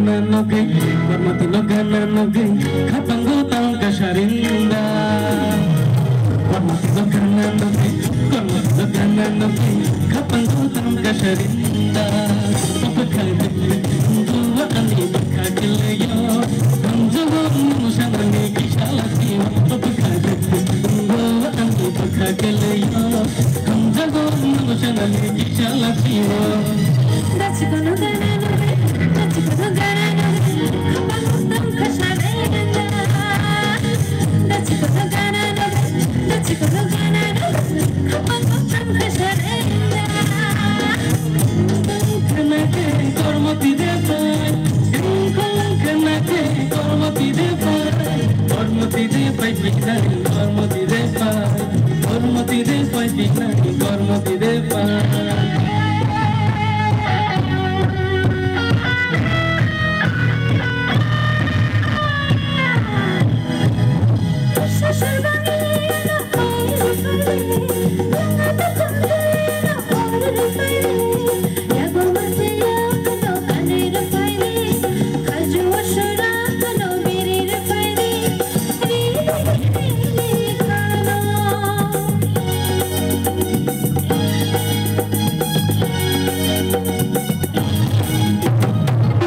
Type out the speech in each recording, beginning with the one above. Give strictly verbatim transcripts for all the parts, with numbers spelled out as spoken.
Nugwi, Kormoti no gana nugwi, khapango tang kasarinda. Kormoti no gana nugwi, Kormoti no gana nugwi, khapango tang kasarinda. Bwkha dikdik wngwi ani bwkha keleyo, hamjago nung sanani kisa lasiyo. Bwkha dikdik wngwi ani bwkha keleyo, hamjago nung sanani kisa lasiyo. Dachikono gana nugwi, dachikono gana nugwi, khapango tang kasarinda. Dachikono gana nugwi, dachikono gana nugwi, khapango tang kasarinda. Khna khe Kormoti de phai, khna khe Kormoti de phai, Kormoti de phai, Kormoti de phai. Kormoti de phai, Kormoti de phai.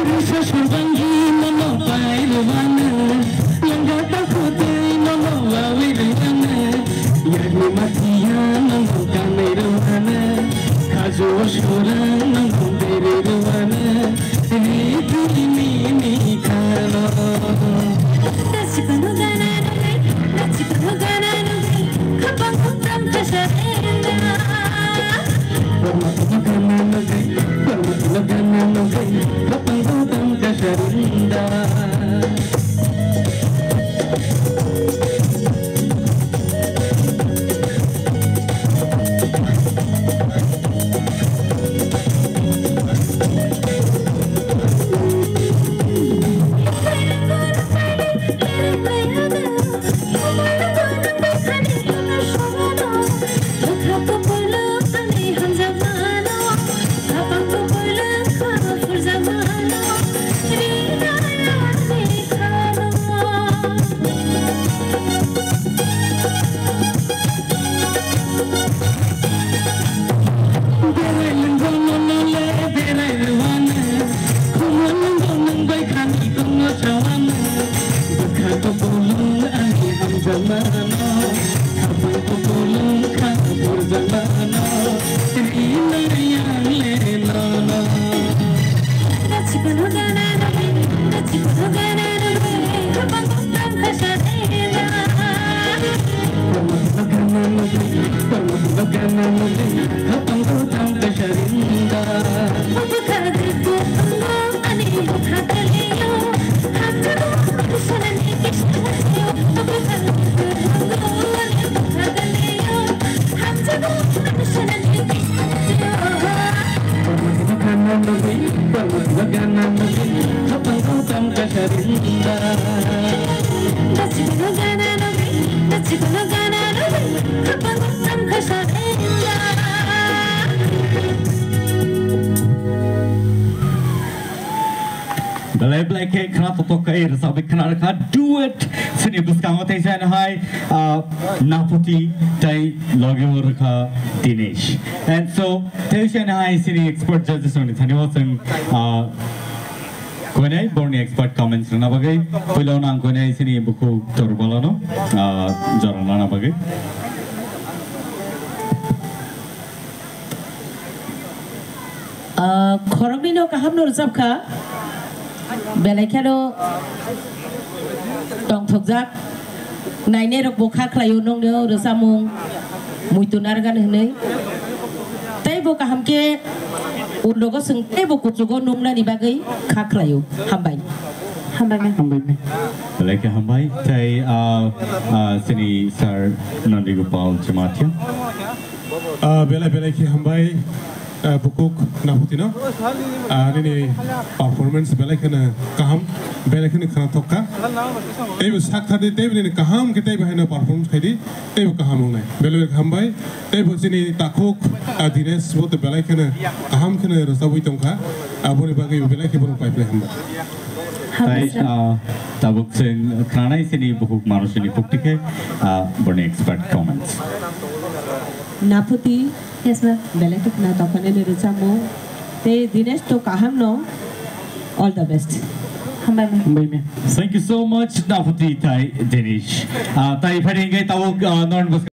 Risa surbangi nono pai rwmano, langga takhutwi nono wawi rwmano, yagni mathiya nono kanwi rwmano, khaju o surang nono beri rwmano. Ri twi mini khano. Dachikono gana nugwi, dachikono gana nugwi, khapango tang kasarinda. Kormoti no gana nugwi, Kormoti no gana nugwi, khapango tang kasarinda. Berai nungbo nono le berai rwano, khumo nungbo nung bai khani tongno chawano. Bwkha kopolung ani hamjakmano, khaphang kopolung kha burjakmano, rinai ang le nono. Dachikono gana nugwi, dachikono gana nugwi, khapango tang kasarinda. Kormoti no gana nugwi, Kormoti no gana nugwi, khapango tang kasarinda. Bwkha dikdik wngwi ani bwkha keleyo, hamjakgo nung sanani kisa lasiyo. Bwkha dikdik wngwi ani bwkha keleyo, hamjakgo nung sanani kisa lasiyo. Kormoti no gana nugwi, Kormoti no gana nugwi, khapango tang kasarinda. Dachikono gana nugwi, dachikono gana nugwi, khapango tang kasarinda. Belai belai khe khna totok khe rwchapwi khna rwkha duet sini bwskango tei jani hai, ah, Naputi tei logi o rwkha Dinesh. And so tei jani hai sini expert judges rokni thani o chwng, ah, koinai borni expert comments rwna bagwi puila o nang koinai sini bukhuk Torbalano, ah, jora nana bagwi. Ah, khoroknwi no kaham no rwchap kha, belai kheno tongthokjak, nainai rok bo kha khlaio nongno rwchapmung muitu narwkani hwnwi. Tei bo kaham khe undogo chwng tei bo kuchugo nuknani bagwi kha khlaio. Hambai. Hambai. Hambai. Belai khe hambai. Tei, ah, ah, sini sir Nandi Gopal Jamatia. Ah, belai belai khe hambai, ah, bukhuk Naputino. Ah, nini performance belai kheno kaham, belai kheno khwnathok kha. Teibo sak thadi, teibo nini kaham khe teibo haino performance khaidi, teibo kaham wngnai. Belai belai khe hambai, teibo chini takhuk, ah, Dinesh bo to belai kheno kaham kheno rwchabwi tongkha. Aboni bagwi belai khe bono pai pai hambai. Tai, ah, tabuk chwng khwnanai chini bukhuk manusini khukti khe, ah, boni expert comments. Naphuti. Yes, ma'am. Belai khe khna tongkha nini rwchapmung. Tei Dinesh to kaham no. All the best. Hambai, ma'am. Hambai, ma'am. Thank you so much, Naphuti tai Dinesh. Ah, tai phari hingke tabuk, ah, non